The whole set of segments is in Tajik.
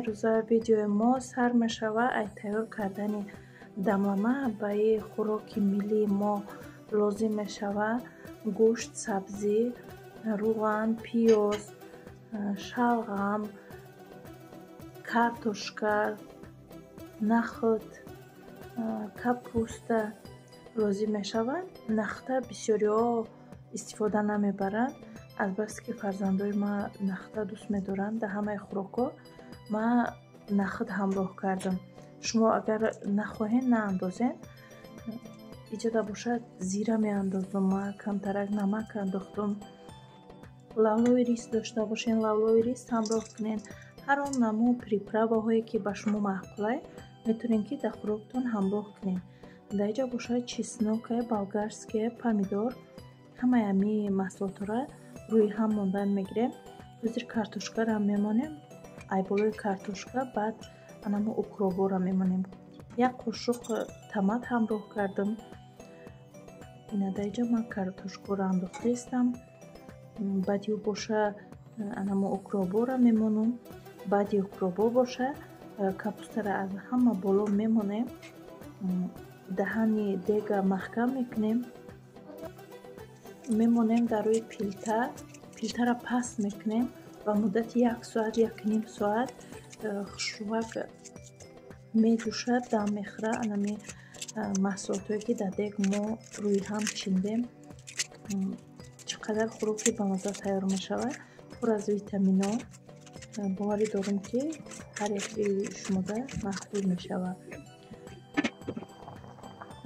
Имрӯза видеои мо сар мешавад ай тайёр кардани дамлама. Ба хӯроки миллии мо лозим мешавад гӯшт, сабзӣ, рӯған, пиёз, шалғам, картошка, нахӯд, капуста лозим мешавад. Нахта бисёриҳо истифода намебаранд, азбаски фарзандои ма нахта дӯст медоранд. Дар ҳамаи хӯрокҳо ман нахӯд ҳамроҳ кардам. Шумо агар нахоҳед, наандозед. Иҷода бошад, зира меандозам, ман камтарак намак андохтум. Лавлои рис дошта бошед, лавлои рис ҳамроҳ кунед. Ҳар он намуд приправаҳое ки ба шумо маъқулай, метавонед ки дар хӯроктон ҳамроҳ кунед. Дар инҷа бошад чеснок, болгарский, помидор, ҳамаи ҳамин маҳсулотҳоро рӯи ҳам мондан мегирем. Ҳозир картошкаро мемонем, ай болои картошка баъд анамо укроборо мемонем. Як қошуқ томат ҳамроҳ кардам. Ина дар инҷа ман картошкаро андохтаистам. Баъди ӯ боша анамо укроборо мемонам. Баъди укробо боша капустаро аз ҳама боло мемонем. Даҳани дега маҳкам мекунем. Мемонем дар рӯи пилта. Пилтаро паст мекунем ва муддати як соат, 1,5 соат хушрӯвак медӯшад, дам мехӯрад. Анами маҳсулотҳое ки дар дег мо рӯи ҳам чиндем, чӣ қадар хӯроки бамазза тайёр мешавад, пур аз витаминҳо. Боварӣ дорам ки ҳар яки шумода маъқул мешавад.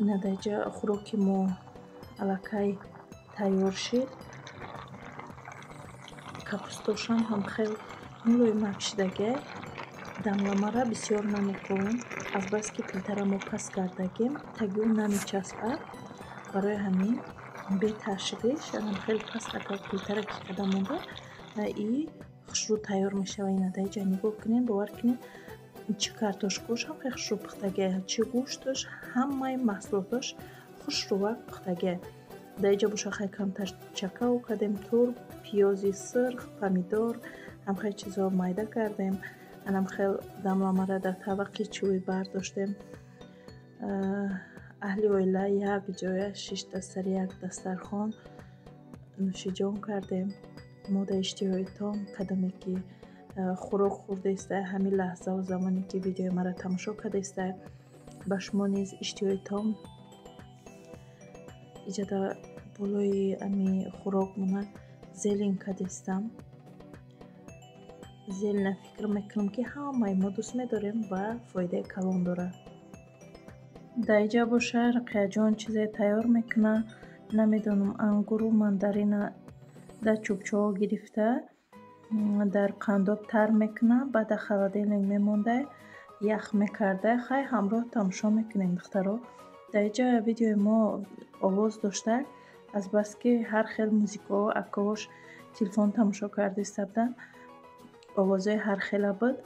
Ина дар инҷа хӯроки мо аллакай тайёр шид. Капустошам ҳам хел мулоимак шидагиай. Дамламара бисёр намекунем, азбаски пилтара мо паст кардагем, таги ӯ намечаспад. Барои ҳамин беташвиш анам хеле паст агар пилтара ки када монда и хушрӯ тайёр мешавад. Ина дар инҷа нигоҳ кунем, бовар кунед, чӣ картошкаош ҳам хеле хушрӯ пухтагиай, чӣ гӯшташ, ҳамаи маҳсулотош хушрӯвак пухтагиай. Дар инҷа боша хеле камтар чакао кардем, турб, пиёзи сирх, помидор, ҳам хеле чизҳо майда кардем. Анам хел дамламара дар табақи чӯй бардоштем. Аҳли оила як ҷоя шишта сари як дастархон нӯшиҷон кардем. Мо дар иштиҳои том кадоме ки хӯрок хӯрдаиста, ҳамин лаҳзаву замоне ки видеои маро тамошо кардаиста, ба шумо низ иштиҳои том. Иҷода болои ами хӯрок мона зелень кардистам. Зелена фикр мекунам ки ҳамаи мо дӯст медорем ва фоидаи калон дорад. Дар инҷа боша Руқияҷон чизе тайёр мекунад. Намедонам, ангуру мандарина дар чӯбчаҳо гирифта, дар қандоб тар мекунад, баъд дар холодильник мемонда, ях мекарда. Хай ҳамроҳ тамошо мекунем, духтаро. Дар инҷа видеои мо овоз дошта, азбаски ҳар хел музикаҳо акаҳош телефон тамошо кардаиста буданд, овозҳои ҳар хела буд.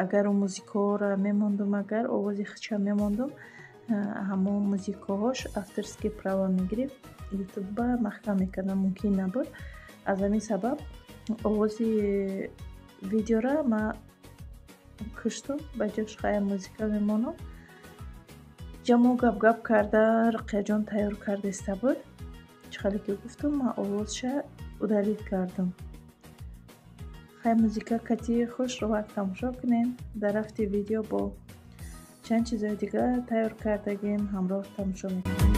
Агар ӯ музикаҳоро мемондум, агар овози хича мемондум, ҳамон музикаҳош авторский права мегирифт, ютубба маҳкам мекардам, мумкин набуд. Аз ҳамин сабаб овози видеора ман куштум, ба ҷош хая музика мемонам. Ҷамо гап-гап карда Руқияҷон тайёр кардаиста буд. Чӣ хеле ки гуфтум, ман овозша удалить кардам. Хай музика кати хушрӯвак тамошо кунем. Дар рафти видео бо чанд чизҳои дигар тайёр кардагем, ҳамроҳ тамошо мекунем.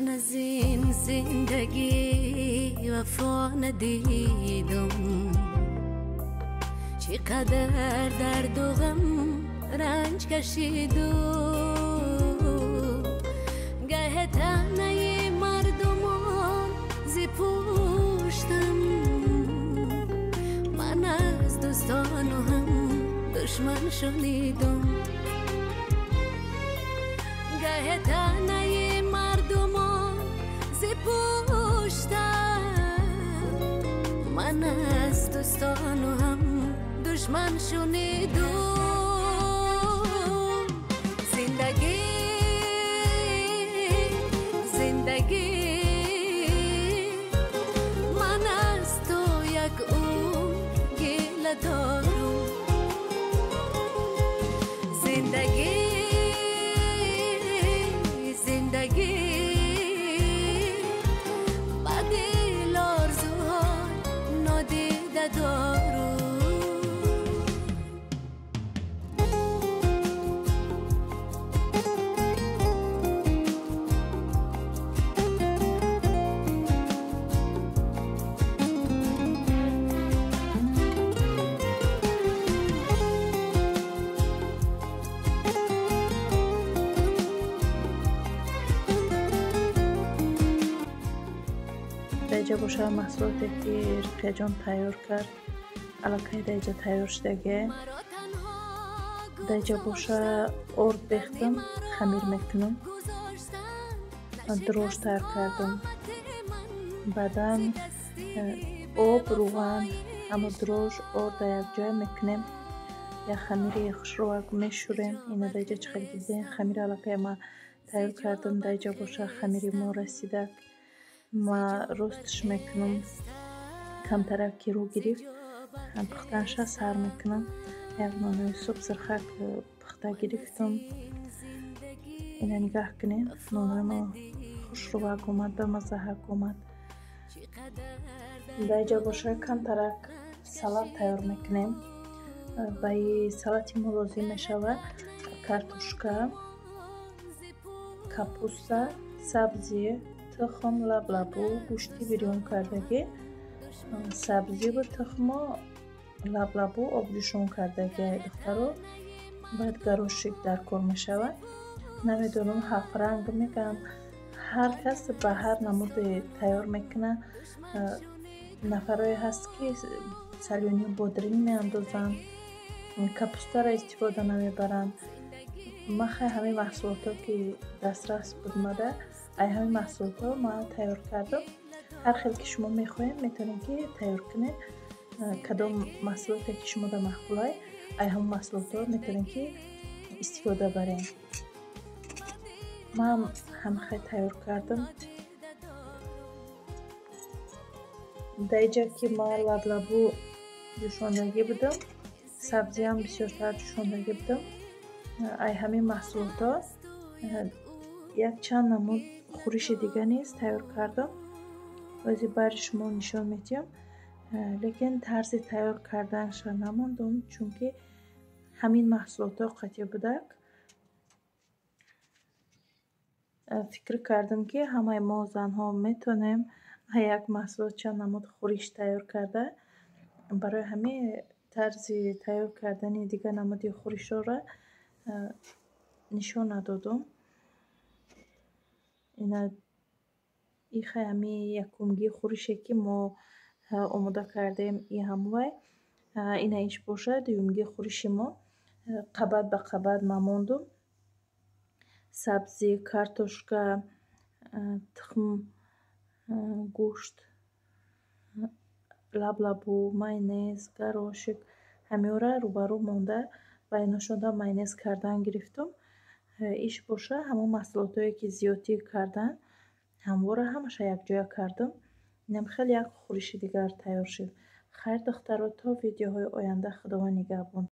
Ман аз ин зиндагӣ вафо надидам, чӣ қадар дарду ғам ранҷ кашидам, гаҳ таънаи мардумон зи пуштам, ман аз дӯстону ҳам душман шунидам, гаҳ таънаи мардумон зи пуштам, ман аз дӯстону ҳам душман шунидам. Зиндагӣ, зиндагӣ, ман аз ту як умр гила дорам. Зиндагӣ, зиндагӣ, ба дил орзуҳои нодида дорам. Даиҷа боша маҳсулоте ки Руқияҷон тайёр кард, аллакай даиҷа тайёр шудагия. Даиҷа боша орд бехтам, хамир мекунам, дрож тайёр кардам. Баъдан об, рӯған, ҳамо дрож, орда якҷоя мекунем. Як хамири хушрӯак мешӯрем. Ина даиҷа чӣ хел дидем, хамир аллакай ма тайёр кардам. Даиҷа боша хамири мо расидак. Ма ростш мекунам, камтарак ки рӯ гирифт, пухтанша сар мекунам. Як нонои суб сирхак пухта гирифтам. Ина нигаҳ кунем, нонои мо хушрӯак омад, ба маззаҳак омад. Даиҷа боша камтарак салат тайёр мекунем. Ба салати мо лозим мешавад картошка, капуста, сабзӣ, тухм, лаблабу, гӯшти бирён кардагӣ, сабзиву тухму лаблабу обҷӯшон кардагӣ. Духтаро, баъд горошек дар кор мешавад. Намедонам, ҳафтранг мегӯям, ҳар кас ба ҳар намуде тайёр мекунад. Нафарое ҳаст ки салёнию бодринг меандозанд, капустаро истифода намебаранд. Ман хай ҳамин маҳсулотҳо ки дастрас буд мада, ай ҳамин маҳсулотҳо ман тайёр кардам. Ҳар хел ки шумо мехоҳед, метавонед ки тайёр кунед. Кадом маҳсулоте ки шумода маъқулай, ай ҳамон маҳсулотҳо метавонед ки истифода баред. Ман ҳамахел тайёр кардам. Даиҷа ки ман лаблабу ҷӯшондагӣ будам, сабзиам бисёртар ҷӯшондагӣ будам. Ай ҳамин маҳсулотҳо якчанд намуд хӯриши дига низ тайёр кардам. Ози бари шумо нишон медиҳам, лекин тарзи тайёр карданашро намондум, чунки ҳамин маҳсулотҳо қатъӣ будак. Фикр кардам ки ҳамаи мо занҳо метавонем як маҳсулот чанд намуд хӯриш тайёр карда. Барои ҳамин тарзи тайёр кардани дигар намуди хӯришҳоро нишон надодум. Ина ихай ҳамин якумги хӯрише ки мо омода кардем, и ҳамвай. Ина иш бошад дуюмги хӯриши мо. Қабат ба қабат ман мондум. Сабзӣ, картошка, тухм, гӯшт, лаблабу, майонез, горошек, ҳамиёра рӯбарӯ монда ба иношонда майонез кардан гирифтум. Иш боша ҳамон маҳсулотҳое ки зиёдтӣ кардан, ҳамвора ҳамаша якҷоя кардам. Инам хеле як хӯриши дигар тайёр шуд. Хайр, духтаро, то видеоҳои оянда Худованд нигаҳбон.